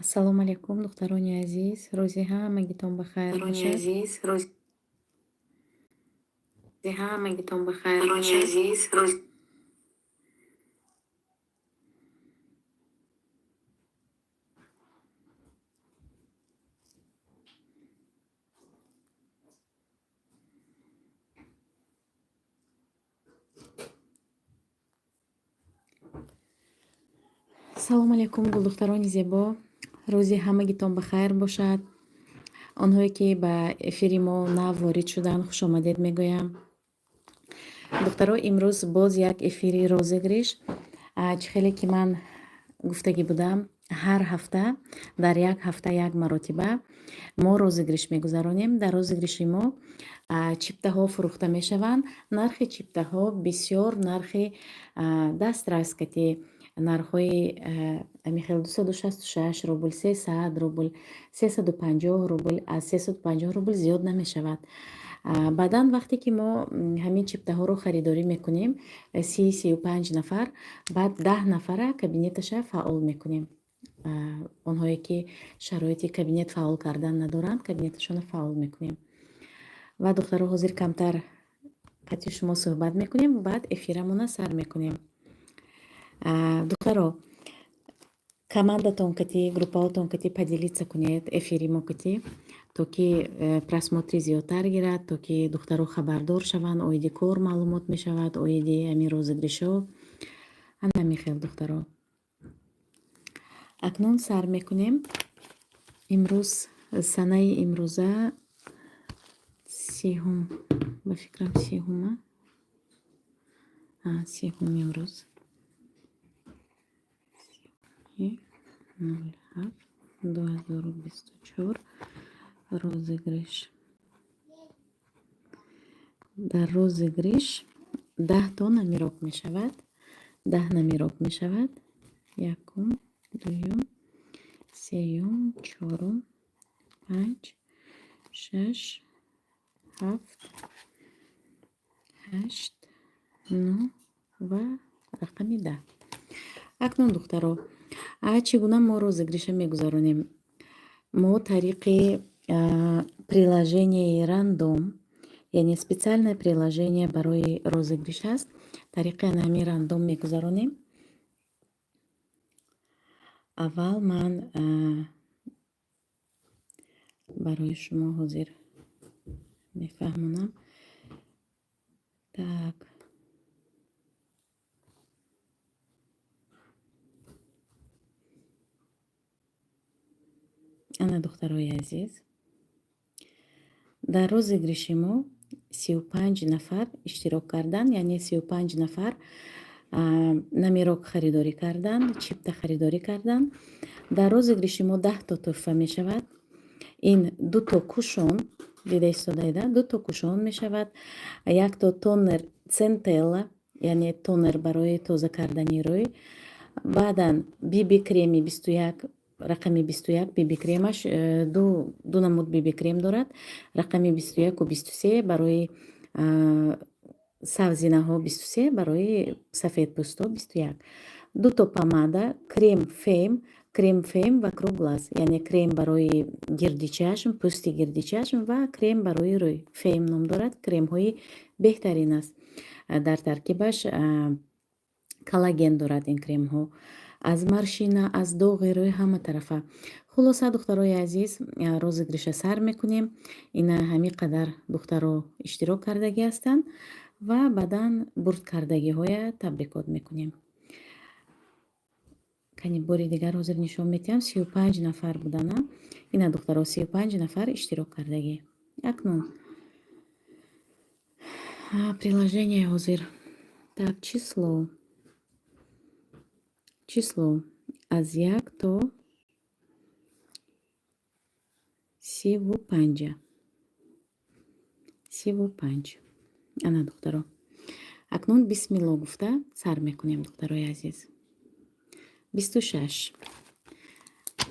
Ассалому алайкум, духтарони азиз, рӯзи ҳамагитон ба хайр Духтарони бошад. азиз, рӯзи ҳамагитон ба хайр Духтарони бошад. азиз, рӯзи Салому алайкум, гулдухтарони зебо, рӯзи ҳамагитон ба хайр бошад. Онҳое, ки ба эфири мо нав ворид шуданд, хушомадед мегӯям. Духтаро, имрӯз боз як эфири розыгрыш. Чӣ хеле ки ман гуфтагӣ будам, ҳар ҳафта дар як ҳафта як маротиба мо розыгрыш мегузаронем. Дар розыгрыши мо чиптаҳо фурӯхта мешаванд. Нархи чиптаҳо бисёр нархи дастрас кати, нархҳои амихел: 266 рубл, 300 рубл, 350 рубл, аз 350 рубл зиёд намешавад. Баъдан вақте ки мо ҳамин чиптаҳоро харидорӣ мекунем, 30-35 нафар, баъд 10 нафара кабинеташа фаъол мекунем. Онҳое, ки шароити кабинет фаъол кардан надоранд, кабинеташонро фаъол мекунем. Ва, духтаро, ҳозир камтар қати шумо суҳбат мекунем, баъд эфирамона сар мекунем. Духтаро, командатон кати, группаотон кати поделиться кунед эфири мо кати, то ки просмотри зиёдтар гирад, то ки духтаро хабардор шаванд, оиди кор маълумот мешавад, оиди ҳамин розыгрышҳо. Ана ҳамин хел, духтаро. Акнун сар мекунем. Имрӯз санаи имрӯза 30-ум, ба фикрам, 30-ума, 30-ум имрӯз, 07/2024. Розыгрыш, дар розыгрыш 10 то номерок мешавад, 10 номерок мешавад: якум, дуюм, сеюм, чорум, панҷ, шаш, ҳафт, ҳашт, нӯҳ ва рақами 10. Акнун, духтаро, чӣ гуна мо розыгрыша мегузаронем? Мо тариқи приложенияи Рандом, яъне специальное приложение барои розыгрыш аст, тариқи ана ҳамин Рандом мегузаронем. Аввал ман барои шумо ҳозир мефаҳмонам. Так, ана, духтарои азиз, дар розыгрыши мо 35 нафар иштирок карданд, яъне 35 нафар номерок харидорӣ карданд, чипта харидорӣ карданд. Дар розыгрыши мо 10 то тӯҳфа мешавад. Ин дуто кушон, дида истодаеда, дуто кушон мешавад, якто тонер Центелла, яъне тонер барои тоза кардани рӯй, баъдан биби креми 21, рақами 21 биби кремаш, ду намуд биби крем дорад, рақами 21-у 23 барои савзинаҳо, 23 барои сафедпӯстҳо, 21, дуто помада, крем фем, крем фем вокруг глаз, яъне крем барои гирди чашм, пӯсти гирди чашм, ва крем барои рӯй, фем ном дорад. Кремҳои беҳтарин аст, дар таркибаш коллаген дорад. Ин кремҳо аз морщина, аз доғи рӯй, ҳама тарафа. Хулоса, духтарои азиз, розыгрыша сар мекунем. Ина ҳамин қадар духтаро иштирок кардагӣ ҳастанд ва баъдан бурдкардагиҳоя табрикот мекунем. Кани, бори дигар ҳозир нишон медиҳам, 35 нафар будана. Ина, духтаро, 35 нафар иштирок кардагӣ. Акнун приложение ҳозир. Так, число, число аз 1 то 35-а, 35. Ана, духтаро, акнун бисмилло гуфта сар мекунем. Духтарои азиз, 26,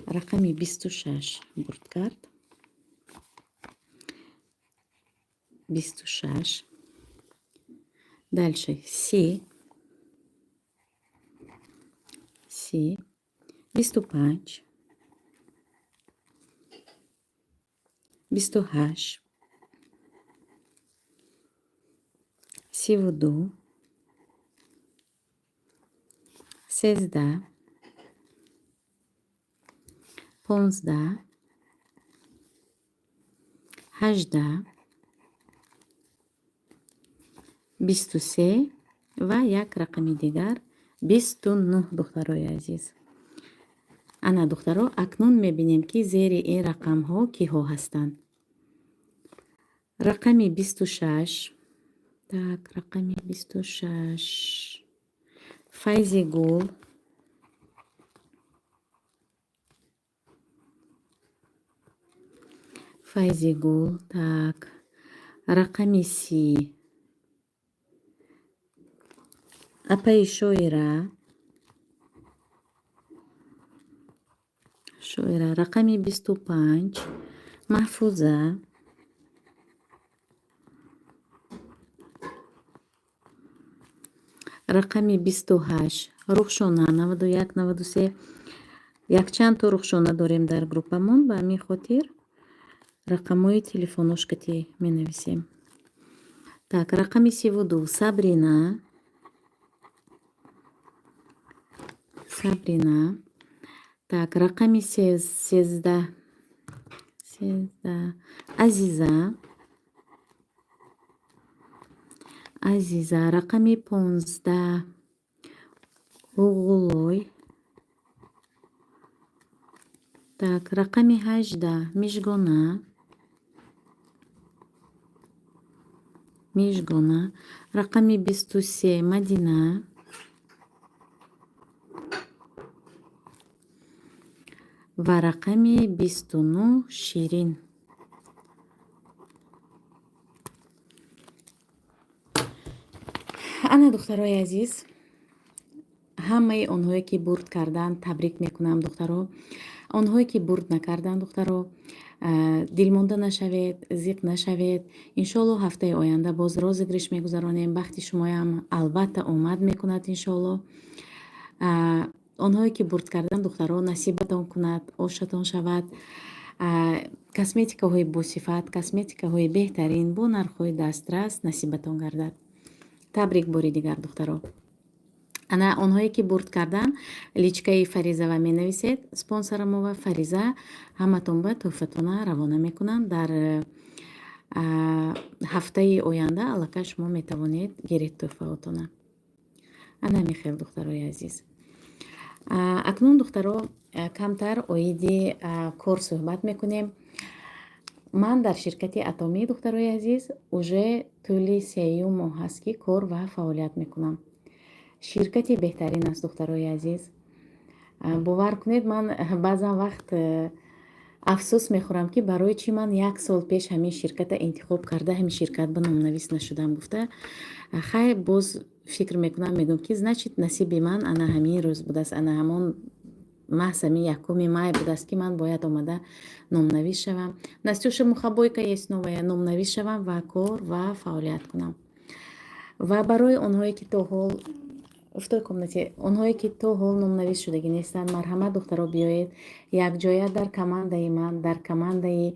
рақами 26 бурд кард, 26. Дальше 30, 30, 25. 28, 32, 13, 15, 18, 23 ва як рақами дигар 29. Духтарои азиз, ана, духтаро, акнун мебинем, ки зери ин рақамҳо киҳо ҳастанд. Рақами 26, так, рақами 26 Файзигул, Файзигул. Так, рақами 30 апаи Шоира, Шоира. Рақами 25 Маҳфуза, рақами 28 Рухшона, 91, 93. Якчанд то Рухшона дорем дар группамон, ба ҳамин хотир рақамҳои телефоношкати менависем. Так, рақами 32 Сабрина, Сабрина. Так, рақами 13, 13 Азиза, Азиза. Рақами 15 Уғулой. Так, рақами 18 Мижгона, Мижгона. Рақами 23 Мадина. Ва рақами 29 Ширин. Ана, духтарои азиз, ҳамаи онҳое, ки бурд карданд, табрик мекунам. Духтаро, онҳое, ки бурд накарданд, духтаро, дилмонда нашавед, зиқ нашавед. Иншоалло, ҳафтаи оянда боз розыгрыш мегузаронем. Бахти шумоям албатта омад мекунад, иншоалло. Онҳое, ки бурд карданд, духтаро, насибатон кунад, ошатон шавад. Косметикаҳои босифат, косметикаҳои беҳтарин бо нархҳои дастрас насибатон гардад. Табрик бори дигар, духтаро. Ана, онҳое, ки бурд карданд, личкаи Фаризава менависед, спонсорамова Фариза ҳаматон ба тӯҳфатона равона мекунанд. Дар ҳафтаи оянда аллакай шумо метавонед гиред тӯҳфаотона. Ана ҳамин хел, духтарои азиз. Акнун, духтаро, камтар оиди кор суҳбат мекунем. Ман дар ширкати Атомӣ, духтарои азиз, уже тӯли сеюм моҳ ҳаст, ки кор ва фаъолият мекунам. Ширкати беҳтарин аст, духтарои азиз. Бовар кунед, ман баъзан вақт афсӯс мехӯрам, ки барои чӣ ман як сол пеш ҳамин ширката интихоб карда, ҳамин ширкат ба номнавис нашудам гуфта. Хайр, боз фикр мекунам, мегӯям, ки значит, насиби ман ана ҳамин рӯз будааст, ана ҳамон маҳз ҳамин 1 май будааст, ки ман бояд омада номнавис шавам. Настюша, мухобойка есть новая. Номнавис шавам ва кор ва фаъолият кунам. Ва барои онҳое, ки то ҳол в той комнате, онҳое, ки то ҳол номнавис шудагӣ нестанд, марҳамат, духтаро, биёед, якҷоя дар командаи ман, дар командаи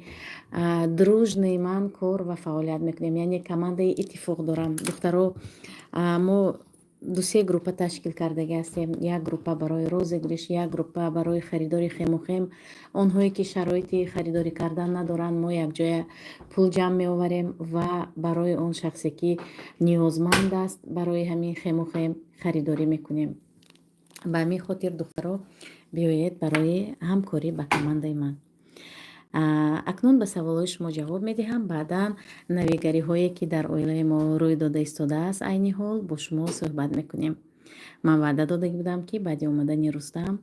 дружный ман кор ва фаъолият мекунем. Яъне командаи иттифоқ дорам, духтаро. Мо дусе группа ташкил кардагӣ ҳастем: як группа барои розыгрыш, як группа барои харидори хемухем. Онҳое, ки шароити харидорӣ кардан надоранд, мо якҷоя пул ҷамъ меоварем ва барои он шахсе, ки ниёзманд аст, барои ҳамин хемухем харидорӣ мекунем. Ба ҳамин хотир, духтаро, биёед барои ҳамкорӣ ба командаи ман. Акнун ба саволҳои шумо ҷавоб медиҳам, баъдан навигариҳое, ки дар оилаи мо рӯй дода истодааст айни ҳол, бо шумо суҳбат мекунем. Ман ваъда додагӣ будам, ки баъди омадани Рустам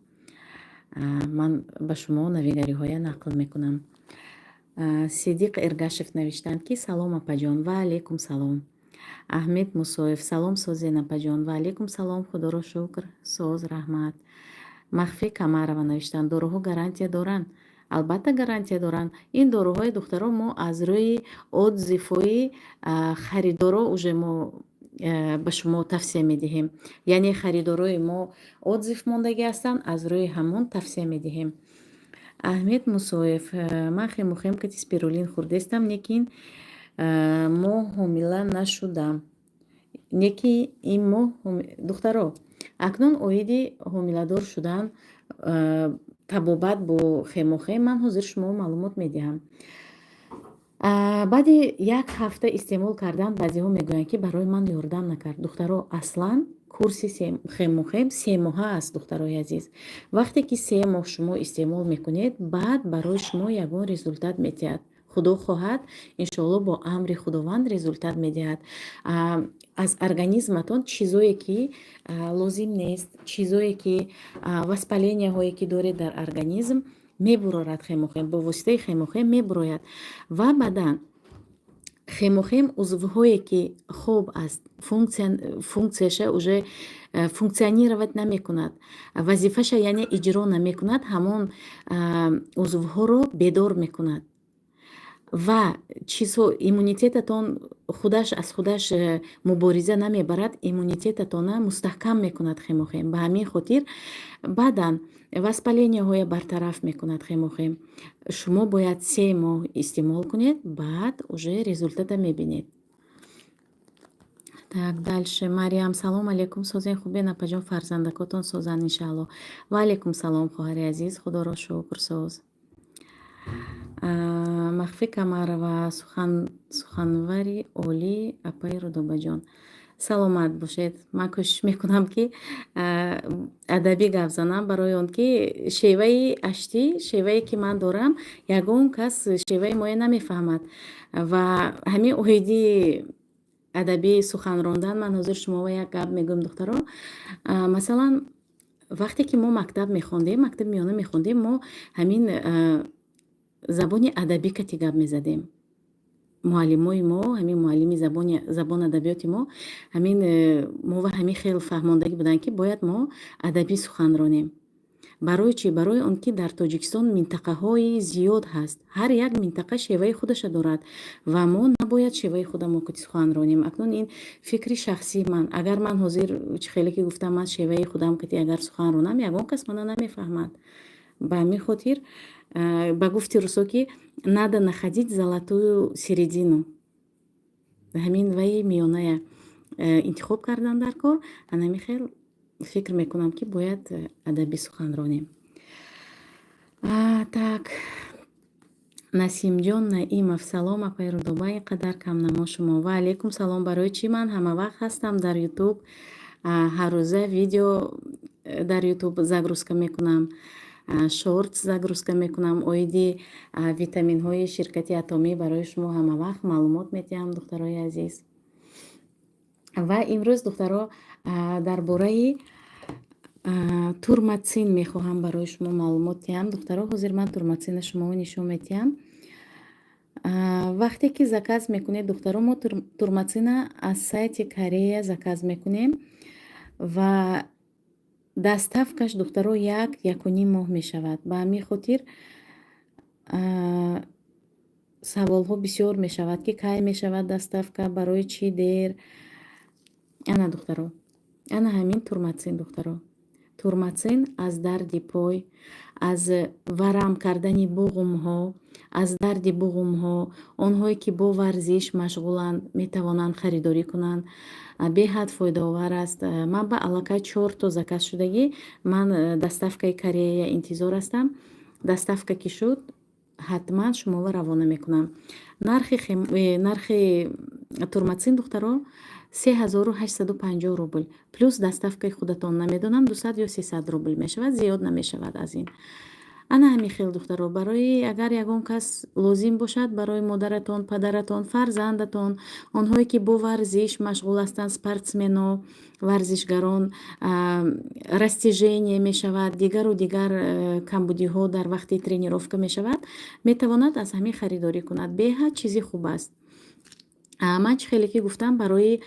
ман ба шумо навигариҳоя нақл мекунам. Сидиқ Эргашев навиштанд, ки салом, апаҷон. Ва алейкум салом. Аҳмед Мусоев: салом, созен, апаҷон. Ва алейкум салом, худоро шукр, соз, раҳмат. Махфӣ Камарова навиштанд: доруҳо гарантия доранд? Албатта, гарантия доранд ин доруҳои, духтаро. Мо аз рӯи отзывҳои харидоро уже мо ба шумо тавсия медиҳем, яъне харидорои мо отзыв мондагӣ ҳастанд, аз рӯи ҳамон тавсия медиҳем. Аҳмед Мусоев: «Ман хемохем кати спирулин хӯрдестам, лекин моҳ ҳомила нашудам, неки ин моҳ». Духтаро, акнун оиди ҳомиладор шудан, табобат бо хемохем ман ҳозир шумо маълумот медиҳам. Баъди як ҳафта истеъмол кардан баъзеҳо мегӯянд, ки барои ман ёрдам накард. Духтаро, аслан курси хемохем 3 моҳа аст. Духтарои азиз, вақте ки 3 моҳ шумо истеъмол мекунед, баъд барои шумо ягон результат медиҳад. Худо хоҳад, иншоалло, бо амри Худованд результат медиҳад. Аз организматон чизое ки лозим нест, чизое ки воспаления ҳое ки доред дар организм, мебурорад хемохем, бо воситаи хемохем мебурояд. Ва баъдан хемохем узвҳое ки хоб аст, функсияша уже функционировать намекунад, вазифаша яъне иҷро намекунад, ҳамон узвҳоро бедор мекунад ва чизҳо иммунитетатон худаш аз худаш мубориза намебарад, иммунитетатона мустаҳкам мекунад хемохем. Ба ҳамин хотир баъдан воспаления ҳоя бартараф мекунад хемохем. Шумо бояд 3 моҳ истеъмол кунед, баъд уже результат а мебинед. Так, дальше. Мариям: «Салом алейкум, созен, хубен, апаҷон, фарзандакотон созанд, иншаалло». Ва алейкум салом, хоҳари азиз, Худоро шукр, соз. Махфӣ Камарова: «Суханвари олӣ, апаи Рудобаҷон, саломат бошед». Ман кӯшиш мекунам, ки адабӣ гап занам, барои он ки шеваи аштӣ, шевае ки ман дорам, ягон кас шеваи моя намефаҳмад. Ва ҳамин оиди адабӣ сухан рондан ман ҳозир шуморо як гап мегӯям, духтаро. Масалан, вақте ки мо мактаб мехондем, мактаби миёна мехондем, мо ҳамин забони адабӣ кати гап мезадем. Муаллимои мо, ҳамин муаллими забони забон адабиёти мо ҳамин мова ҳамин хел фаҳмондагӣ буданд, ки бояд мо адабӣ сухан ронем. Барои чӣ? Барои он ки дар Тоҷикистон минтақаҳои зиёд ҳаст, ҳар як минтақа шеваи худаша дорад ва мо набояд шеваи худамо кати сухан ронем. Акнун ин фикри шахсии ман. Агар ман ҳозир, чӣ хеле ки гуфтам, ман шеваи худам кати агар сухан ронам, ягон кас мана намефаҳмад. Ба ҳамин хотир, ба гуфти русо, ки надо находить золотую середину, ҳамин ваи миёная интихоб кардан дар кор. Анами хел фикр мекунам, ки бояд адабӣ сухан ронем. Так, Насимҷон Наимов: «Салом, апаи Рудоба, ин қадар камнамо шумо». Ва алейкум салом. Барои чӣ? Ман ҳамавақт ҳастам дар Ютуб, ҳаррӯза видео дар Ютуб загрузка мекунам, шортс загрузка мекунам. Оиди витаминҳои ширкати Атомӣ барои шумо ҳамавақт маълумот медиҳам, духтарои азиз. Ва имрӯз, духтаро, дар бораи турмацин мехоҳам барои шумо маълумот диҳам. Духтаро, ҳозир ман турмацина шуморо нишон медиҳам. Вақте ки заказ мекунед, духтаро, мо турмацина аз сайти Корея заказ мекунем ва доставка ш, духтаро, як, якуним моҳ мешавад. Ба ҳамин хотир саволҳо бисёр мешавад, ки кай мешавад доставка, барои чӣ дер. Ана, духтаро, ана ҳамин турмацин. Духтаро, турмацин аз дарди пой, аз варам кардани буғумҳо, аз дарди буғумҳо, онҳое ки бо варзиш машғуланд, метавонанд харидорӣ кунанд. Беҳад фоидаовар аст. Ман ба аллакай чорто заказ шудагӣ, ман доставка и Корея интизор ҳастам. Доставка ки шуд, ҳатман шуморо равона мекунам. Нархи турмацин, духтаро, 3850 рубл плюс доставка и худатон, намедонам, 200 ё 300 рубл мешавад, зиёд намешавад аз ин. Ана ҳамин хел, духтаро, барои агар ягон кас лозим бошад, барои модаратон, падаратон, фарзандатон, онҳое ки бо варзиш машғул ҳастанд, спортсмено, варзишгарон, растяжение мешавад, дигару дигар камбудиҳо дар вақти тренировка мешавад, метавонад аз ҳамин харидорӣ кунад. Беҳад чизи хуб аст. Ман чӣ хеле ки гуфтам, барои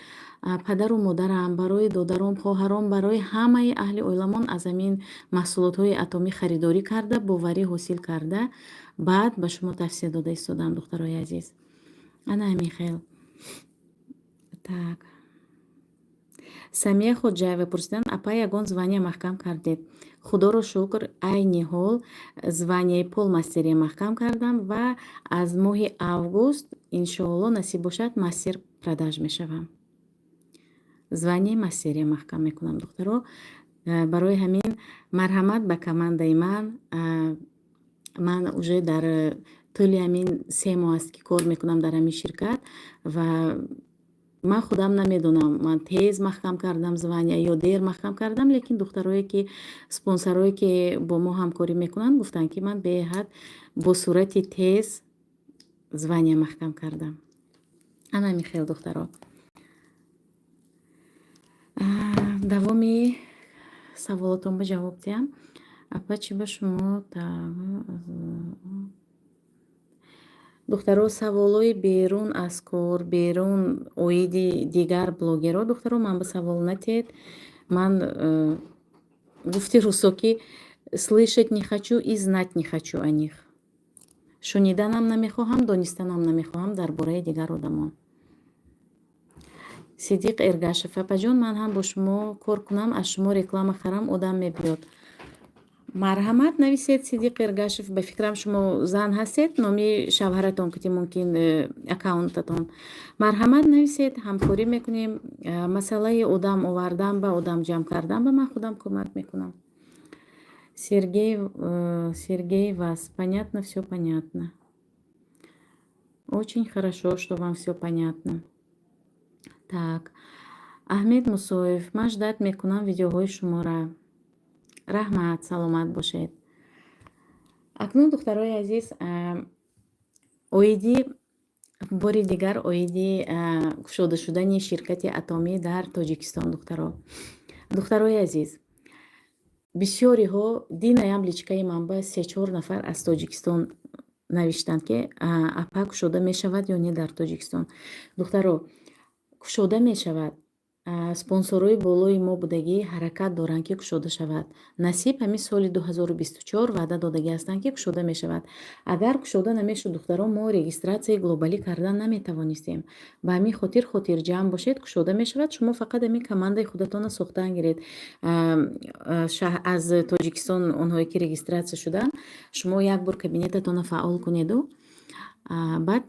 падару модарам, барои додаром, хоҳаром, барои ҳамаи аҳли оиламон аз ҳамин маҳсулотҳои Атомӣ харидорӣ карда, боварӣ ҳосил карда, баъд ба шумо тавсия дода истодам, духтарои азиз. Ана ҳамин хел. Так, Самия Хоҷаева пурсиданд: «Апа, ягон звания маҳкам кардед?» Худоро шукр, айни ҳол звания и полмастерия маҳкам кардам ва аз моҳи август, иншоалло, насиб бошад, мастер продаж мешавам. Звания и мастерия маҳкам мекунам, духтаро. Барои ҳамин марҳамат ба командаи ман. Ман уже дар тӯли ҳамин 3 моҳ аст, ки кор мекунам дар ҳамин ширкат ва ман худам намедонам, ман тез маҳкам кардам звания ё дер маҳкам кардам, лекин духтарое ки спонсорое ки бо мо ҳамкорӣ мекунанд, гуфтанд, ки ман беҳад бо суръати тез звания маҳкам кардам. Ана ҳамин хел, духтаро. Давоми саволотон ба ҷавоб диҳам. Апа, чӣ ба шумо? Духтаро, саволҳои берун аз кор, берун оиди дигар блогерҳо, духтаро, ман ба савол натиҳед. Ман, гуфти русо, ки слышать не хочу и знать не хочу о них. Шуниданам намехоҳам, донистанам намехоҳам дар бораи дигар одамон. Сидиқ Эргашев: апаҷон, ман ҳам бо шумо кор кунам, аз шумо реклама харам, одам мебиёд. Марҳамат, нависед, Сидиқ Эргашев. Ба фикрам, шумо зан ҳастед, номи шавҳаратон кити мумкин аккаунтатон. Марҳамат, нависед, ҳамкорӣ мекунем. Масъалаи одам овардан, ба одам ҷамъ кардан ба ман худам кӯмак мекунам. Сергей, Сергей, вас понятно, все понятно. Очень хорошо, что вам все понятно. Так, Аҳмед Мусоев: ман ждать мекунам видеоҳои шуморо. Раҳмат, саломат бошед. Акнун, духтарои азиз, оиди бори дигар оиди кушода шудани ширкати Атомӣ дар Тоҷикистон, духтаро. Духтарои азиз, бисёриҳо динаям личкаи ман ба се-чор нафар аз Тоҷикистон навиштанд, ки апа, кушода мешавад ё не дар Тоҷикистон? Духтаро, кушода мешавад. Спонсорҳои болои мо будагӣ ҳаракат доранд, ки кушода шавад. Насиб, ҳамин соли 2024 ваъда додагӣ ҳастанд, ки кушода мешавад. Агар кушода намешуд, духтаро, мо регистрация и глобалӣ кардан наметавонистем. Ба ҳамин хотир хотирҷамъ бошед, кушода мешавад. Шумо фақат ҳамин командаи худатонро сохтан гиред. Аз Тоҷикистон онҳое ки регистрация шуданд, шумо як бор кабинетатонро фаъол кунеду баъд.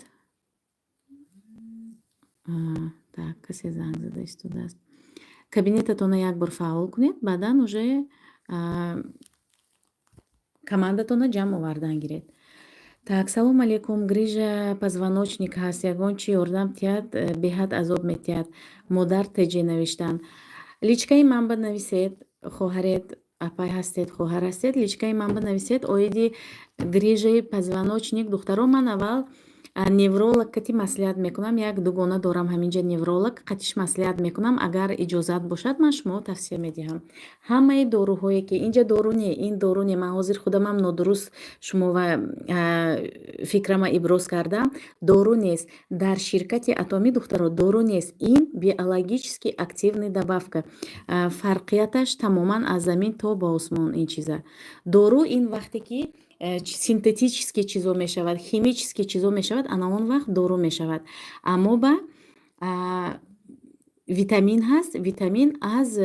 Так, касе занг зада истодааст. Кабинетатонро як бор фаъол кунед, баъдан уже командатонро ҷамъ овардан гиред. Так, салом алейкум. Грыжа позвоночник ҳаст, ягон чӣ ёрдам тиҳад? Беҳад азоб метиҳад. Модар ТЖ навиштанд. Личкаи ман ба нависед, хоҳаред, апай ҳастед, хоҳар ҳастед, личкаи ман ба нависед оиди грыжа и позвоночник. Духтаро, ман аввал невролог кати маслиҳат мекунам, як дугона дорам ҳаминҷа невролог, қатиш маслиҳат мекунам. Агар иҷозат бошад, ман шумо тавсия медиҳам. Ҳамаи доруҳое ки инҷа дору не, ин дору не, ман ҳозир худамам нодуруст шумо ва фикрама иброз кардам. Дору нест дар ширкати Атомӣ, духтаро, дору нест. Ин биологически активный добавка. Фарқияташ тамоман аз замин то ба осмон ин чиза. Дору ин вақте ки синтетический чизо мешавад, химический чизо мешавад, ана он вақт дору мешавад. Аммо ба витамин ҳаст, витамин аз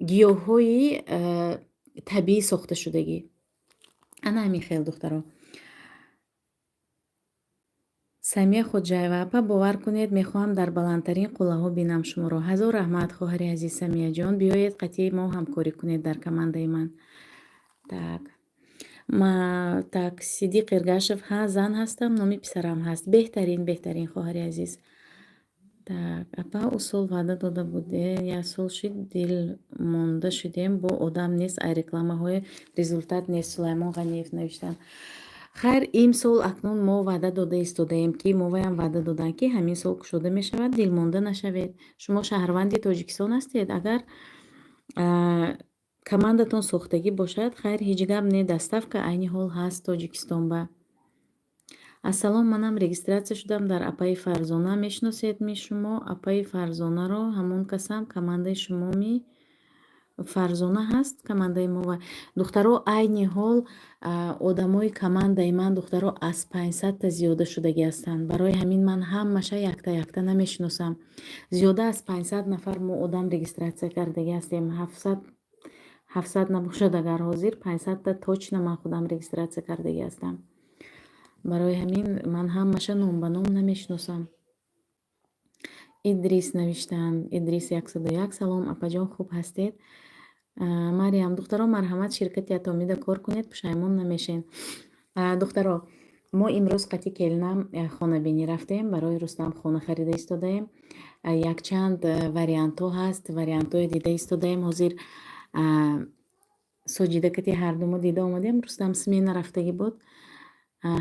гиёҳҳои табиӣ сохташудагӣ. Ана ҳамин хел, духтаро. Самия Хоҷаева: апа, бовар кунед, мехоҳам дар баландтарин қуллаҳо бинам шуморо. Ҳазор раҳмат, хоҳари азиз Самияҷон. Биёед, қатъи мо ҳамкорӣ кунед дар командаи ман. Так. Ма так, Сидиқ Эргашев: ҳа, зан ҳастам, номи писарам ҳаст. Беҳтарин, беҳтарин, хоҳари азиз. Так, апа, ӯ сол ваъда дода буде, як сол шуд, дилмонда шудем, бо одам нест, ай рекламаҳои результат нест. Сулаймон Ғаниев навиштанд. Хайр, имсол акнун мо ваъда дода истодаем, ки мо ваям ваъда доданд, ки ҳамин сол кушода мешавад, дилмонда нашавед. Шумо шаҳрванди Тоҷикистон ҳастед, агар командатон сохтагӣ бошад, хайр, ҳеҷ гап не, доставка айни ҳол ҳаст Тоҷикистон ба. Ассалом, манам регистрация шудам дар апаи Фарзона. Мешиносед ми шумо апаи Фарзонаро? Ҳамон касам командаи шумо ми? Фарзона ҳаст командаи мо ва, духтаро, айни ҳол одамои командаи ман, духтаро, аз 500-та зиёда шудагӣ ҳастанд. Барои ҳамин ман ҳамаша якта якта намешиносам. Зиёда аз 500 нафар мо одам регистрация кардагӣ ҳастем. Ҳафтсад 700 набошад, агар ҳозир 500-та точно ман худам регистрация кардагӣ ҳастам. Барои ҳамин ман ҳамаша ном ба ном намешиносам. Идрис навиштаанд. Идрис 101. Салом, апаҷон, хуб ҳастед? Мариям, духтаро, марҳамат, ширкати Атомида кор кунед, пушаймон намешен. Духтаро, мо имрӯз қати келинам хонабинӣ рафтем, барои Рустам хона харида истодаем. Якчанд вариантҳо ҳаст, вариантҳое дида истодаем. Ҳозир Соҷида кати ҳардумо дида омадем. Рустам смена рафтагӣ буд.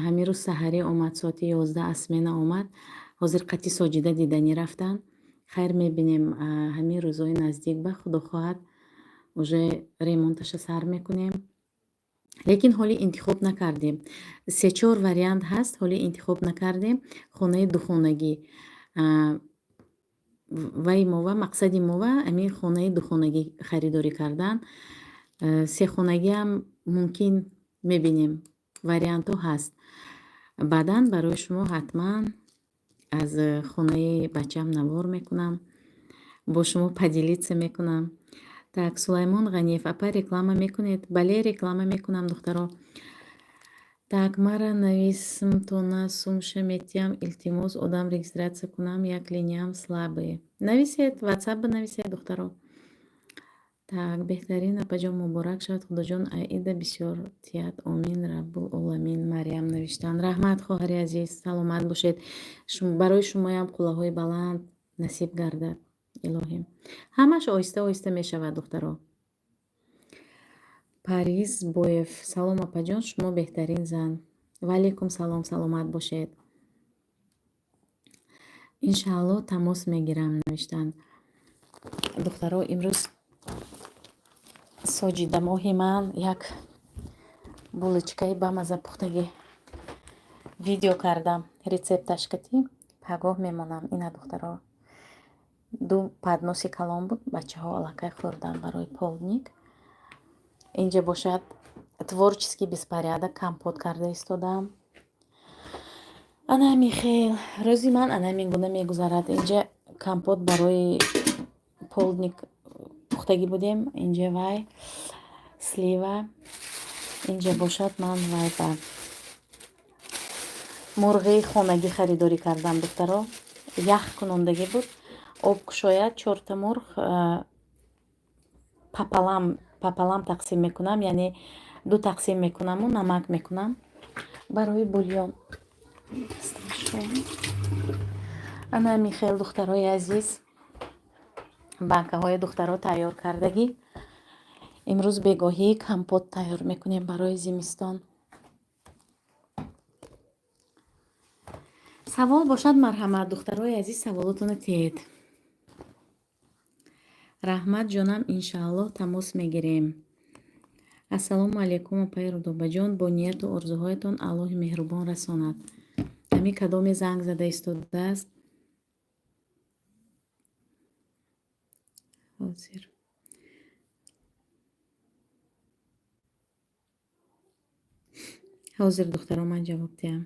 Ҳамин рӯз саҳарӣ омад, соати 11 аз смена омад. Ҳозир қати Соҷида диданӣ рафтанд. Хайр, мебинем, ҳамин рӯзҳои наздик ба худо хоҳад уже ремонташа сар мекунем. Лекин ҳоли интихоб накардем. Се-чор вариант ҳаст, ҳоли интихоб накардем. Хонаи духонагӣ. Вай мова, мақсади мова ҳамин хонаи духонагӣ харидорӣ кардан. Сехонагиам мумкин, мебинем. Вариантҳо ҳаст. Баъдан барои шумо ҳатман аз хонаи бачам навор мекунам. Бо шумо поделиться мекунам. Так, Сулаймон Ғаниев, апа, реклама мекунед? Бале, реклама мекунам, духтаро. Так, мара нависмтона сумша метиҳам, илтимос, одам регистрация кунам, як линиям слабые. Нависед, ватсап бинависед, духтаро. Так, беҳтарин, апаҷон, муборак шавад, худоҷон аида бисёр тиҳад, омин раббул оламин. Мариям навиштанд. Раҳмат, хоҳари азиз, саломат бошед. Барои шумоям қуллаҳои баланд насиб гардад, илоҳӣ. Ҳамаш оҳиста оҳиста мешавад, духтаро. Париз Боев, салом, апаҷон, шумо беҳтарин зан. Ва алайкум салом, саломат бошед. Иншаалло тамос мегирам, навиштанд. Духтаро, имрӯз Соҷида моҳи ман як булочкаи бамаза пухтагӣ видео кардам, рецепташ кати пагоҳ мемонам. Ина, духтаро, ду подноси калон буд, бачаҳо аллакай хӯрданд барои полдник. Инҷа бошад творческий беспорядок, компот карда истодам. Ана ҳамин хел рӯзи ман ана ҳамин гуна мегузарад. Инҷа компот барои полдник пухтагӣ будем. Инҷа вай слива. Инҷа бошад ман вай ба мурғи хонагӣ харидорӣ кардам, духтаро. Ях кунондагӣ буд. Об кушояд, чорта мурғ пополам пополам тақсим мекунам, яъне ду тақсим мекунаму намак мекунам барои бульон. Ана ҳамин хел, духтарои азиз, банкаҳои духтаро тайёр кардагӣ. Имрӯз бегоҳӣ компот тайёр мекунем барои зимистон. Савол бошад, марҳамат, духтарои азиз, саволотонро тиҳед. Раҳмат, ҷонам, иншааллоҳ тамос мегирем. Ассалому алайкум, апаи Рудобаҷон, бо нияту орзуҳоятон Аллоҳи меҳрубон расонад. Ҳамин кадоме занг зада истодааст? Ҳозир. Ҳозир, духтаро, ман ҷавоб диҳам.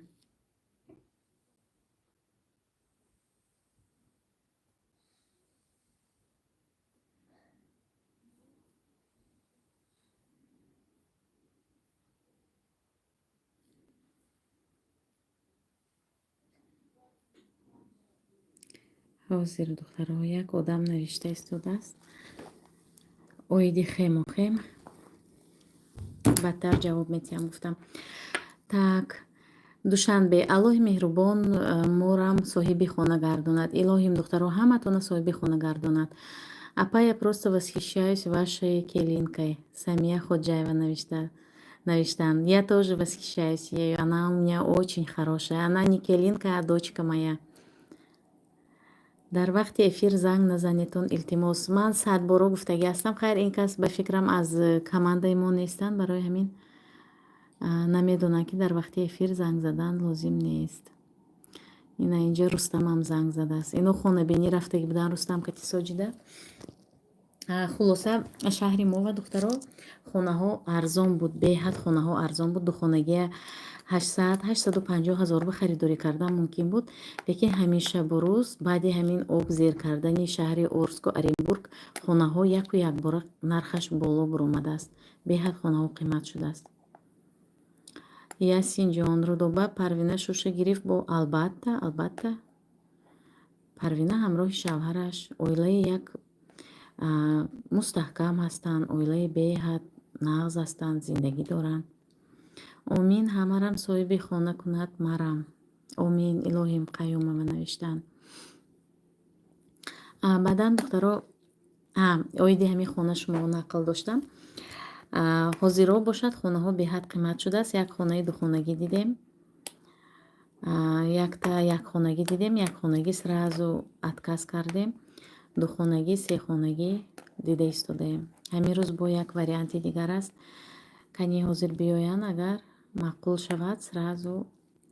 Ҳозир, духтаро, як одам навишта истодааст. Оиди хему хем. Бадтар ҷавоб медиҳам, гуфтам. Так, Душанбе. Аллоҳи меҳрубон морам соҳиби хона гардонад. Илоҳим, духтаро, ҳаматона соҳиби хона гардонад. Апа, я просто восхищаюсь вашей келинкой. Самия Ходжаева навиштанд. Я тоже восхищаюсь ею. Она у меня очень хорошая. Она не келинка, а дочка моя. Дар вақти эфир занг назанедтон, илтимос. Ман садборо гуфтагӣ ҳастам. Хайр, ин кас ба фикрам аз командаи мо нестанд, барои ҳамин намедонанд, ки дар вақти эфир занг задан лозим нест. Ина инҷа Рустамам занг задааст. Ино хонабинӣ рафтагӣ буданд, Рустам кати Соҷида. Хулоса, шаҳри мо ва, духтаро, хонаҳо арзон буд, беҳад хонаҳо арзон буд. Духонагия 800, 850 ҳазор ба харидорӣ кардан мумкин буд, лекин ҳамин шабу рӯз баъди ҳамин об зер кардани шаҳри Орску, Оренбург, хонаҳо яку якбора нархаш боло буромадааст. Беҳад хонаҳо қимат шудааст. Ясинҷон, Рудоба Парвина шуша гирифт бо? Албатта, албатта. Парвина ҳамроҳи шавҳараш оилаи як мустаҳкам ҳастанд, оилаи беҳад нағз ҳастанд, зиндагӣ доранд. Омин, ҳамарам соҳиби хона кунад марам. Омин, илоҳим, Қаюмова навиштанд. Баъдан, духтаро, оиди ҳамин хона шумо нақл доштам. Ҳозиро бошад, хонаҳо беҳад қимат шудааст. Як хонаи духонагӣ дидем, якта якхонагӣ дидем, якхонагӣ сразу отказ кардем, духонагӣ, сехонагӣ дида истодаем. Ҳамин рӯз бо як варианти дигар аст. Кани, ҳозир биёянд, агар маъқул шавад, сразу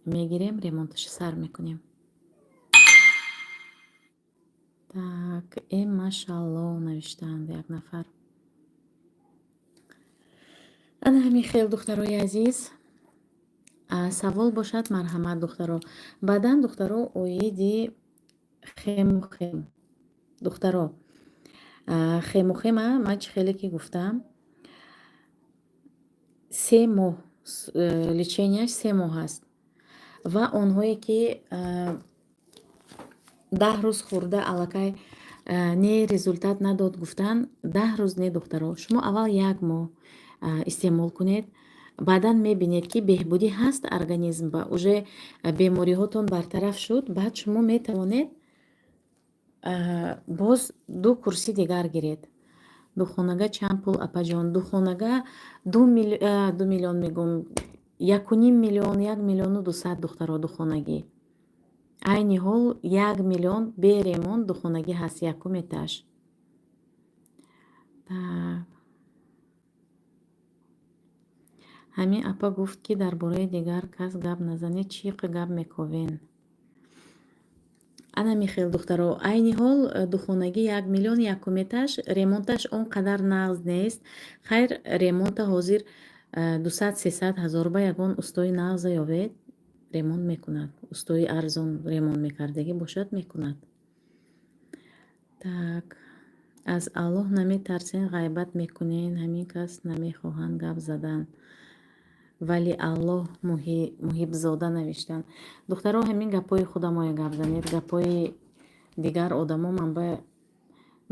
мегирем, ремонташа сар мекунем. Так, э, машалло, навиштаанд як нафар. Ана ҳамин хел, духтарои азиз. Савол бошад, марҳамат, духтаро. Баъдан, духтаро, оиди хемухем. Духтаро, хемухема ман чӣ хеле ки гуфтам, 3 моҳ леченияш, 3 моҳ аст ва онҳое ки 10 рӯз хӯрда, аллакай не, результат надод гуфтан, 10 рӯз не, духтаро, шумо аввал як моҳ истеъмол кунед, баъдан мебинед, ки беҳбудӣ ҳаст организм ба уже бемориҳотон бартараф шуд, баъд шумо метавонед боз ду курси дигар гиред. Духонага чанд пул, апаҷон? Духонага 2 миллион мегӯм, 1,5 миллион, 1 миллиону 200, духтаро, духонагӣ. Айни ҳол 1 миллион бе ремонт духонагӣ ҳаст, якум этаж. Так. Ҳамин апа гуфт, ки дар бораи дигар кас гап назанед, чӣ гап мековен? Ана михел, духтаро, айни ҳол духонагӣ 1 миллион, якум этаж, ремонташ он қадар нағз нест. Хайр, ремонта ҳозир 200-300 ҳазор ба ягон устои нағза ёвед, ремонт мекунад. Устои арзон ремонт мекардагӣ бошад, мекунад. Так, аз Аллоҳ наметарсен, ғайбат мекунен, ҳамин кас намехоҳанд гап задан. Вали Аллоҳ, Муҳибзода навиштанд. Духтаро, ҳамин гапҳои худамоя гап занед, гапҳои дигар одамо ман ба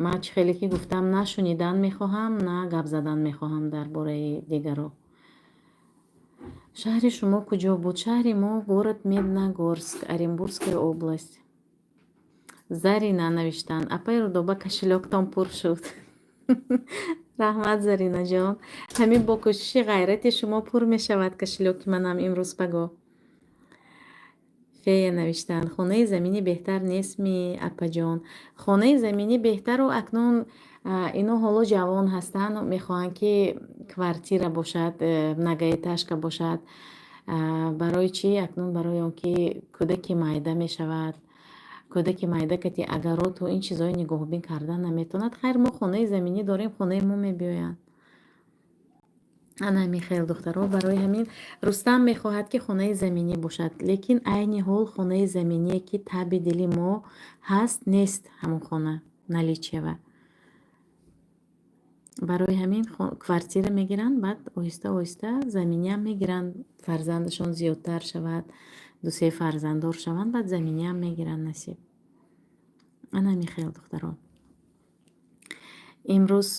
ман чӣ хеле ки гуфтам, на шунидан мехоҳам, на гап задан мехоҳам дар бораи дигаро. Шаҳри шумо куҷо буд? Шаҳри мо город Медногорск, Оренбургская область. Зарина навиштанд: апаи Рудоба, кошелёктон пур шуд. Раҳмат, Заринаҷон. Ҳамин бо кӯшиши ғайрати шумо пур мешавад кошелёки манам имрӯз пагоҳ. Фея навиштанд: хонаи заминӣ беҳтар нестми, апаҷон? Хонаи заминӣ беҳтару акнун ино ҳоло ҷавон ҳастанд, мехоҳанд, ки квартира бошад, многоэтажка бошад. Барои чӣ? Акнун барои он ки кӯдаки майда мешавад, кӯдаки майда кати огородту ин чизҳои нигоҳубин кардан наметавонад. Хайр, мо хонаи заминӣ дорем, хонаи мо мебиёянд. Ана ҳамин хел, духтаро, барои ҳамин Рустам мехоҳад, ки хонаи заминӣ бошад, лекин айни ҳол хонаи заминие, ки таби дили мо ҳаст, нест ҳамон хона наличиева. Барои ҳамин квартира мегиранд, баъд оҳиста оҳиста заминиам мегиранд. Фарзандашон зиёдтар шавад, дусе фарзанддор шаванд, баъд заминиам мегиранд, насиб. Ана ҳамин хел, духтаро. Имрӯз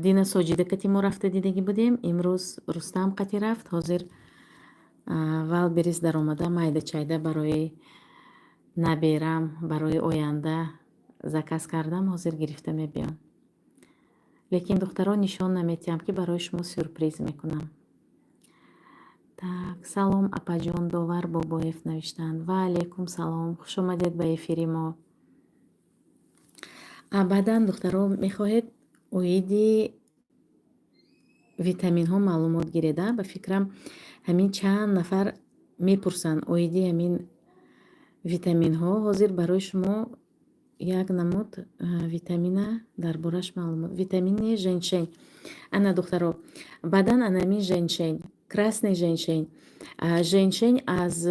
Дина Соҷида кати мо рафта дидагӣ будем, имрӯз Рустам қати рафт. Ҳозир Вайлдберриз даромада, майда чайда барои наберам, барои оянда заказ кардам, ҳозир гирифта мебиём. Лекин, духтаро, нишон наметиҳам, ки барои шумо сюрприз мекунам. Так, салом, апаҷон, Довар Бобоев навиштанд. Ва алайкум салом, хушомадед ба эфири мо. Баъдан, духтаро, мехоҳед оиди витаминҳо маълумот гиред? А ба фикрам, ҳамин чанд нафар мепурсанд оиди ҳамин витаминҳо. Ҳозир барои шумо як намуд витамина дар бораш маълумот, витамини женьшень. Ана, духтаро, баъдан ана ҳамин женьшень. Красный женьшень. Женьшень аз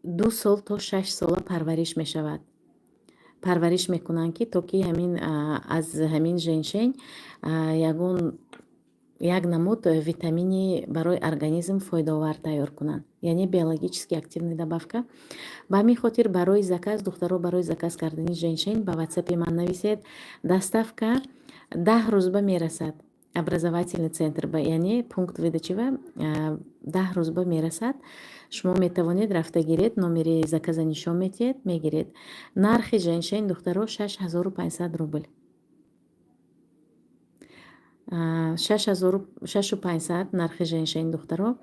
2 сол то 6 сола парвариш мешавад. Парвариш мекунанд, ки то ки ҳамин аз ҳамин женьшень ягон як намуд витамини барои организм фоидаовар тайёр кунанд, яъне биологически активный добавка. Ба ҳамин хотир барои заказ, духтаро, барои заказ кардани женьшень ба ватсапи ман нависед. Доставка 10 рӯзба мерасад образовательный центр ба, яъне пункт выдачи ва 10 рӯзба мерасад. Шумо метавонед рафта гиред, номери заказа нишон медиҳед, мегиред. Нархи женьшень, духтаро, 6500 рубл, 6500 нархи женьшень, духтаро,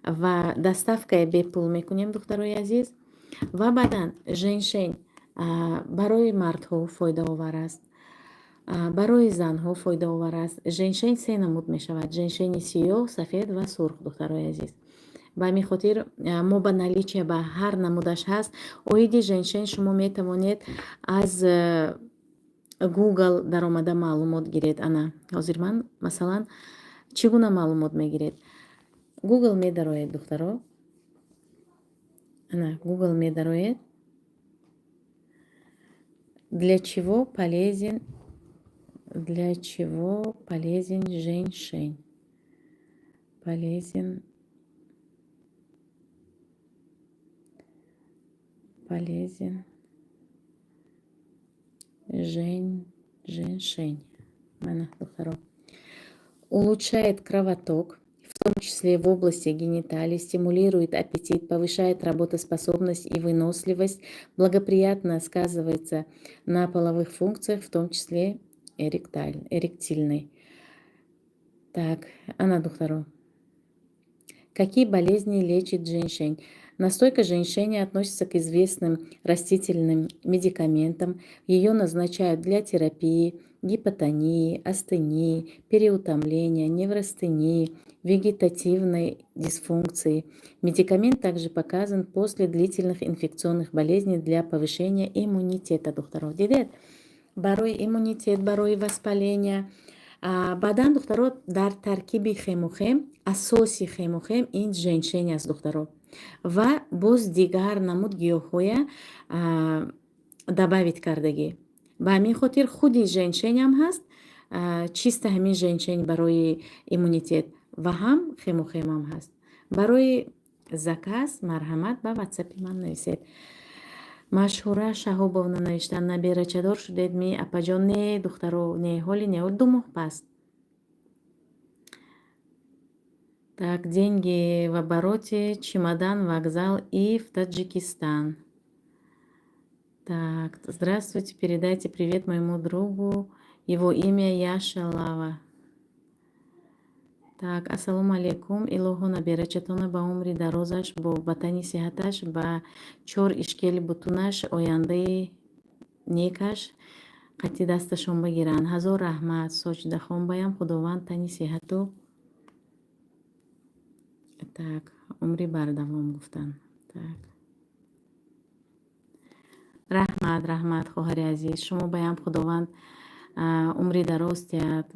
ва доставкаи бепул мекунем, духтарои азиз. Ва баъдан женьшень барои мардҳо фоидаовар аст, барои занҳо фоидаовар аст. Женьшень се намуд мешавад: женьшени сиёҳ, сафед ва сурх, духтарои азиз. Ба ҳамин хотир мо ба наличие ба ҳар намудаш ҳаст. Оиди женьшень шумо метавонед аз Google даромада маълумот гиред. Ана ҳозир ман, масалан, чӣ гуна маълумот мегиред? Google медароед, духтаро, ана Google медароед, «Для чего полезен, для чего полезен женьшень», полезен женьшень. Мана, духтаро, улучшает кровоток, в том числе в области гениталий, стимулирует аппетит, повышает работоспособность и выносливость, благоприятно сказывается на половых функциях, в том числе эректильной. Так, ана, духтаро. Какие болезни лечит женьшень? Настойка женьшеня относится к известным растительным медикаментам. Ее назначают для терапии гипотонии, астении, переутомления, неврастении, вегетативной дисфункции. Медикамент также показан после длительных инфекционных болезней для повышения иммунитета. Духтаро, дидед? Барои иммунитет, барои воспаления. Баъдан, духтаро, дар таркиби хемохем, асоси хемохем ин женьшень аст, духтаро, ва боз дигар намуд гиёҳҳоя добавить кардагӣ. Ба ҳамин хотир худи женьшенам ҳаст, чисто ҳамин женьшень барои иммунитет ва ҳам хемохемам ҳаст. Барои заказ марҳамат, ба ватсапи ман нависед. Машҳура Шаҳобовна навиштанд: «Наберачадор шудед ми, апаҷон?» Не, духтаро, не, ҳоли не, 2 моҳ пас. Так, деньги в обороте, чемодан, вокзал и в Таджикистан. Так, здравствуйте, передайте привет моему другу, его имя Яша Лава. Так, ассалому алайкум. Илоҳо, наберачатона ба умри дарозаш, бо ватани сиҳаташ, ба чор ишкели бутунаш, ояндаи некаш қатъи дасташон бигиранд. Ҳазор раҳмат. Соҷидахон, Худованд тани сиҳату, так, умри бардавом гуфтанд. Так. Раҳмат, раҳмат, хоҳари азиз. Шумо баям Худованд умри дароз диҳад.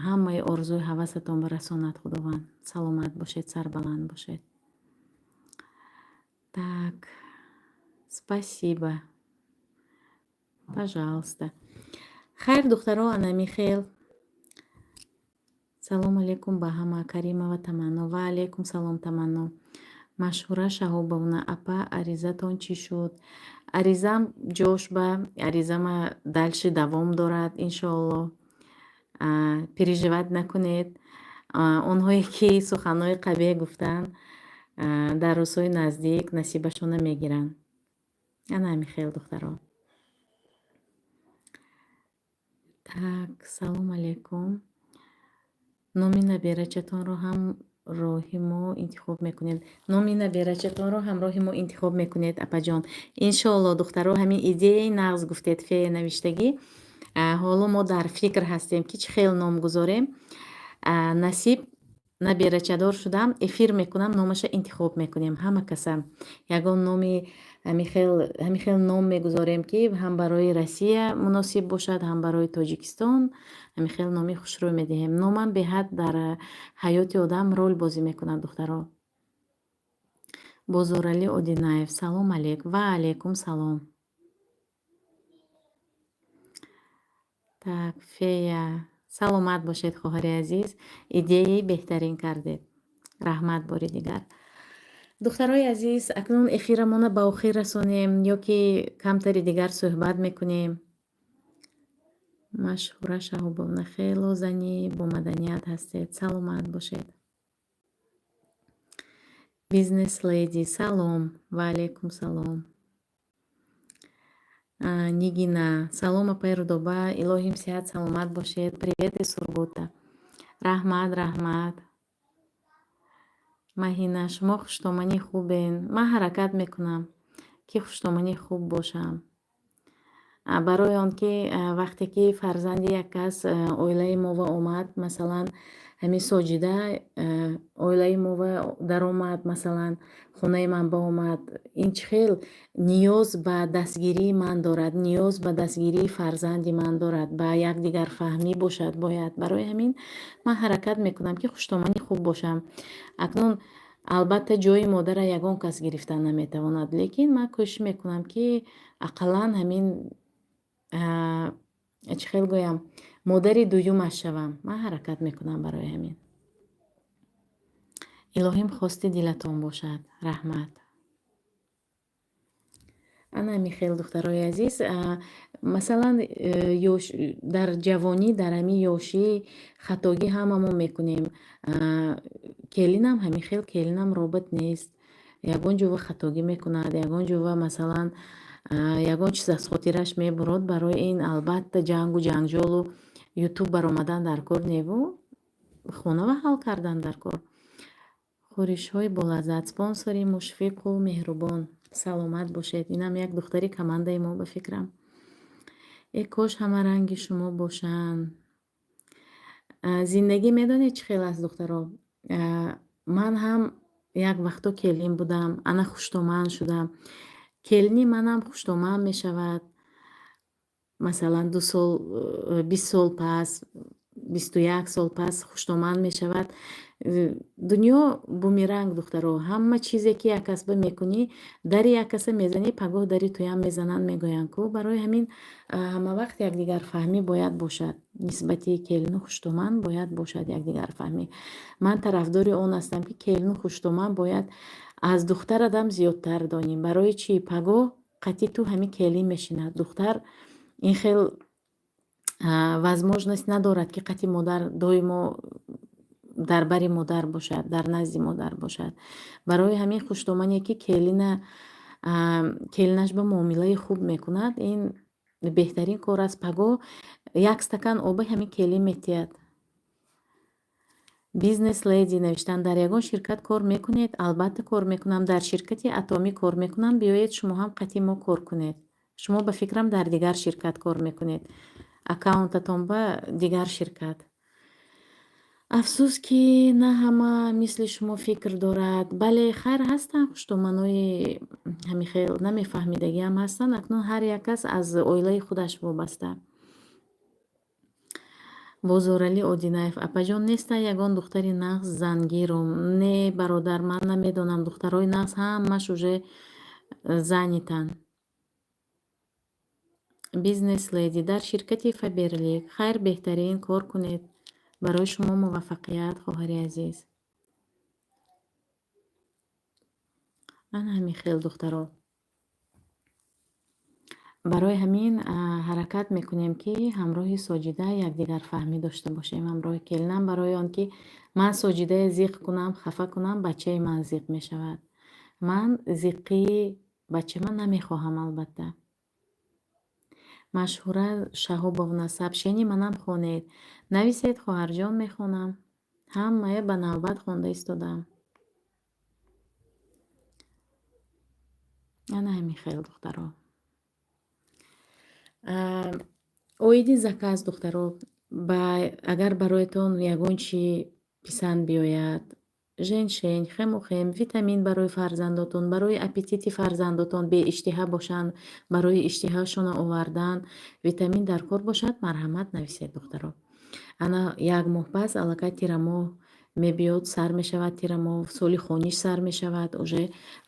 Ҳамаи орзуи ҳавасатон барасонад Худованд. Саломат бошед, сарбаланд бошед. Так, спасибо. Пожалуйста. Хайр, духтаро, ана михел. Салом алейкум ба ҳама. Каримова Таманно. Ва алейкум салом, Таманно. Машҳура Шаҳобовна: «Апа, аризатон чӣ шуд?» Аризам ҷош ба, аризама дальше давом дорад, иншоаллоҳ. Переживать накунед. Онҳое ки суханҳои қабеҳ гуфтанд, дар рӯзҳои наздик насибашона мегиранд. Ана ҳамин хел, духтаро. Так, салом алейкум. Номи наберачатонро ҳам роҳи мо интихоб мекунед. Номи наберачатонро ҳамроҳи мо интихоб мекунед, апаҷон. Иншоаллоҳ, духтаро, ҳамин идеяи нағз гуфтед, фея навиштагӣ. Ҳоло мо дар фикр ҳастем, ки чӣ хел ном гузорем. Насиб. Наберачадор шудам, эфир мекунам, номаша интихоб мекунем ҳама каса. Ягон номи ҳамин хел ном мегузорем, ки ҳам барои Россия муносиб бошад, ҳам барои Тоҷикистон. Ҳамин хел номи хушрӯй медиҳем. Номам беҳад дар ҳаёти одам рол бозӣ мекунад, духтаро. Бозоралӣ Одинаев, салом алейк. Ва алейкум салом. Так, фея, саломат бошед, хоҳари азиз, идеяи беҳтарин кардед, раҳмат бори дигар. Духтарои азиз, акнун эфирамона ба охир расонем ё ки камтари дигар суҳбат мекунем? Машҳура Шаҳобовна, хело зани бомаданият ҳастед, саломат бошед. Бизнес леди, салом. Ва алейкум салом. Нигина, салом, апаи Рудоба, илоҳим сиҳат саломат бошед. Привет из Сургута. Раҳмат, раҳмат. Маҳина, шумо хуштоманӣ хубен. Ман ҳаракат мекунам, ки хуштоманӣ хуб бошам. Барои он ки вақте ки фарзанди як кас оилаи мова омад, масалан, ҳамин Соҷида оилаи мова даромад, масалан, хонаи ман баомад, ин чӣ хел ниёз ба дастгирии ман дорад, ниёз ба дастгирии фарзанди ман дорад, ба якдигарфаҳмӣ бошад бояд. Барои ҳамин ман ҳаракат мекунам, ки хуштоманӣ хуб бошам. Акнун, албатта, ҷои модарра ягон кас гирифта наметавонад, лекин ман кӯшиш мекунам, ки ақаллан ҳамин, чӣ хел гӯям, модари дуюмаш шавам. Ман ҳаракат мекунам барои ҳамин. Илоҳим хости дилатон бошад, раҳмат. Ана ҳамин хел, духтарои азиз. Масалан, ёш, дар ҷавонӣ, дар ҳамин ёшӣ хатогӣ ҳамамо мекунем. Келинам ҳамин хел, келинам робот нест, ягон ҷова хатогӣ мекунад, ягон ҷова, масалан, ягон чиз аз хотираш мебурод. Барои ин, албатта, ҷангу ҷанҷолу ютуб баромадан дар кор неву хонава ҳал кардан дар кор. Хӯришҳои болаззат, спонсори мушфиқу меҳрубон, саломат бошед. Инам як духтари командаи мо, ба фикрам. Э, кош ҳама ранги шумо бошанд. Зиндагӣ медонед, чӣ хел аст, духтаро? Ман ҳам як вақто келин будам, ана хуштоман шудам. Келини манам хуштоман мешавад, масалан, 2 сол, 20 сол пас, 21 сол пас хуштоман мешавад. Дунё бумеранг, духтаро. Ҳама чизе ки як касба мекунӣ, дари як каса мезанӣ, пагоҳ дари туям мезананд, мегӯянд ку. Барои ҳамин ҳамавақт якдигарфаҳмӣ бояд бошад. Нисбати келину хуштоман бояд бошад якдигарфаҳмӣ. Ман тарафдори он ҳастам, ки келину хуштоман бояд аз духтарадам зиёдтар донӣ. Барои чӣ? Пагоҳ қатъи ту ҳамин келин мешинад. Духтар ин хел возможность надорад, ки қатъи модар доимо дар бари модар бошад, дар назди модар бошад. Барои ҳамин хуштомане, ки келинаш ба муомилаи хуб мекунад, ин беҳтарин кор аст. Пагоҳ як стакан оба ҳамин келин метиҳад. Бизнес леди навиштанд: дар ягон ширкат кор мекунед? Албатта, кор мекунам, дар ширкати Атомӣ кор мекунам. Биёед, шумо ҳам қатъи мо кор кунед. Шумо, ба фикрам, дар дигар ширкат кор мекунед, аккаунтатон ба дигар ширкат. Афсӯс, ки на ҳама мисли шумо фикр дорад. Бале, хайр, ҳастанд хуштоманои ҳамин хел намефаҳмидагиам ҳастанд. Акнун ҳар як кас аз оилаи худаш вобаста. Бозоралӣ Одинаев: апаҷон, неста ягон духтари нағз зангирум? Не, бародар, ман намедонам, духтарои нағз ҳамаш уже занятанд. Бизнес леди дар ширкати Фаберлик. Хайр, беҳтарин, кор кунед, барои шумо муваффақият, хоҳари азиз. Ана ҳамин хел, духтаро. Барои ҳамин ҳаракат мекунем, ки ҳамроҳи Соҷида якдигарфаҳмӣ дошта бошем, ҳамроҳи келинам, барои он ки ман Соҷидае зиқ кунам, хафа кунам, бачаи ман зиқ мешавад. Ман зиққии бачама намехоҳам, албатта. Машҳура Шаҳобовна, сообщение манам хонед. Нависед, хоҳарҷон, мехонам. Ҳамая ба навбат хонда истодаам. Ана ҳамин хел, духтаро. Оиди заказ, духтаро, ба агар бароятон ягон чи Писанд биёяд. Женьшень, хемохим, витамин барои фарзандотон, барои аппетити фарзандотон, беиштиҳа бошанд, барои иштиҳашонро овардан витамин дар кор бошад, марҳамат, нависед, духтаро. Ана як моҳ пас аллакай тирамоҳ мебиёд, сар мешавад тирамоҳ, соли хониш сар мешавад. Уже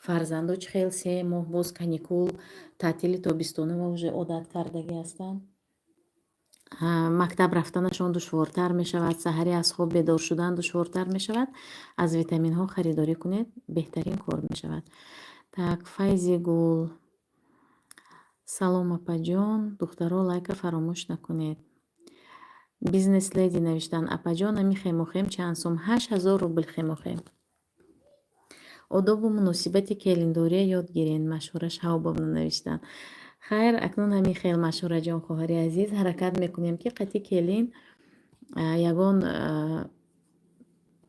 фарзандо чӣ хел 3 моҳ боз каникул, таътили тобистона ва уже одат кардагӣ ҳастанд. Мактаб рафтанашон душвортар мешавад, саҳаре аз хоб бедор шудан душвортар мешавад. Аз витаминҳо харидорӣ кунед, беҳтарин кор мешавад. Так, Файзигул. Салом, апаҷон. Духтаро, лайка фаромӯш накунед. Бизнес леди навиштанд: апаҷон, ами хемохим чанд сум? 8000 рубл хемохим. Одобу муносибати келиндория ёд гирен, Машҳура Шаҳобовна навиштанд. Хайр, акнун ҳамин хел, Машҳураҷон, хоҳари азиз, ҳаракат мекунем, ки қати келин ягон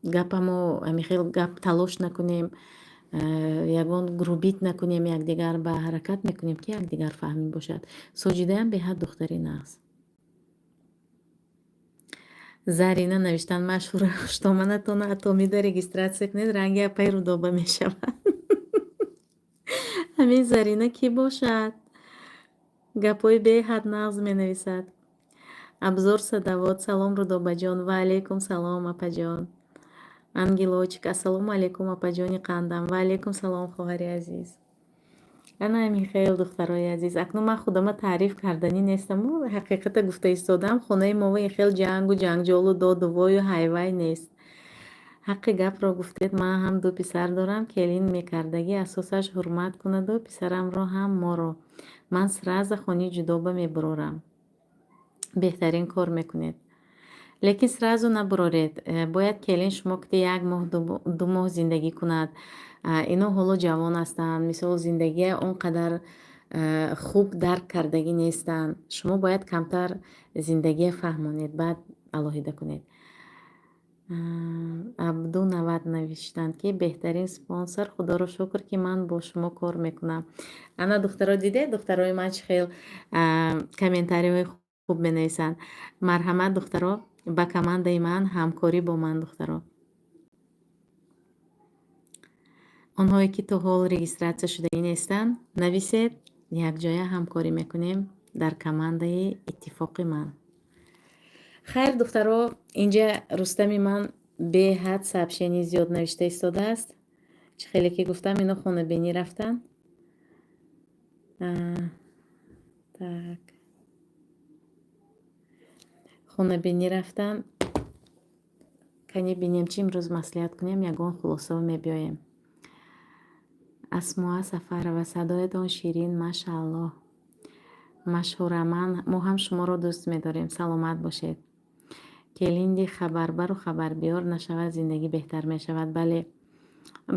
гапамо ҳамин хел гап талош накунем, ягон грубить накунем якдигар, ба ҳаракат мекунем, ки якдигар фаҳмӣ бошад. Соҷидаям беҳад духтари нағз. Зарина навиштанд: Машҳура, хуштоманатона Атомида регистрация кунед, ранги апаи Рудоба мешавад. Ҳамин Зарина кӣ бошад? Гапҳои беҳад нағз менависад. Абзор Садавод: салом, Рудобаҷон. Ва алайкум салом, апаҷон. Ангелочек: ассалому алайкум, апаҷони қандам. Ва алайкум салом, хоҳари азиз. Ана ҳамин хел, духтарои азиз. Акнун ман худама таъриф карданӣ нестаму, ҳақиқата гуфта истодам. Хонаи мо ин хел ҷангу ҷанҷолу доду вою ҳайвай нест. Ҳаққи гапро гуфтед, ман ҳам ду писар дорам, келин мекардагӣ асосаш ҳурмат кунаду писарамро ҳам моро. Ман сразу хони ҷудоба мебурорам. Беҳтарин кор мекунед. Лекин сразу набуроред. Бояд келин шумо ки як моҳ, 2 моҳ зиндагӣ кунад. Ино ҳоло ҷавон ҳастанд, мисол, зиндагия он қадар хуб дарк кардагӣ нестанд. Шумо бояд камтар зиндагия фаҳмонед, баъд алоҳида кунед. Абду 90 навиштанд, ки беҳтарин спонсор, худоро шукр, ки ман бо шумо кор мекунам. Ана, духтаро, дидед, духтарои ман чӣ хел комментариҳои хуб менависанд. Марҳамат, духтаро, ба командаи ман, ҳамкорӣ бо ман, духтаро. Онҳое ки то ҳол регистрация шудагӣ нестанд, нависед, якҷоя ҳамкорӣ мекунем дар командаи иттифоқи ман. Хайр, духтаро, инҷа Рустами ман беҳад сообщение зиёд навишта истодааст. Чӣ хеле ки гуфтам, ино хонабинӣ рафтанд. Так. Хонабинӣ рафтанд. Кани бинем, чӣ имрӯз маслиҳат кунем, ягон хулосао мебиёем. Асмоа Сафарова: садоятон ширин, машааллоҳ. Машҳура, ман мо ҳам шуморо дӯст медорем, саломат бошед. Келинди хабарбару хабарбиёр нашавад, зиндагӣ беҳтар мешавад. Бале,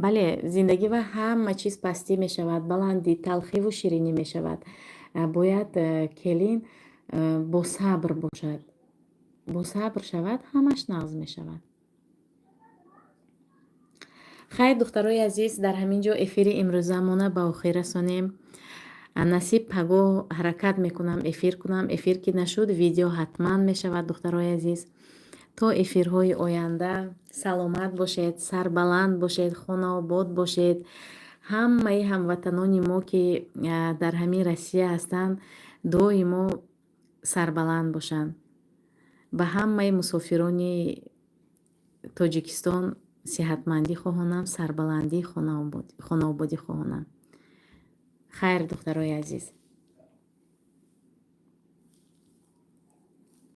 бале, зиндагӣ ва ҳама чиз пастӣ мешавад, баландӣ, талхиву ширинӣ мешавад. Бояд келин босабр бошад. Босабр шавад, ҳамаш нағз мешавад. Хайр, духтарои азиз, дар ҳамин ҷо эфири имрӯзамона ба охир расонем. Насиб, пагоҳ ҳаракат мекунам эфир кунам. Эфир ки нашуд, видео ҳатман мешавад, духтарои азиз. То эфирҳои оянда саломат бошед, сарбаланд бошед, хонаобод бошед. Ҳамаи ҳамватанони мо, ки дар ҳамин Россия ҳастанд, доимо сарбаланд бошанд. Ба ҳамаи мусофирони Тоҷикистон сиҳатмандӣ хоҳонам, сарбаландӣ, хонаободӣ хоҳонам. Хайр, духтарои азиз.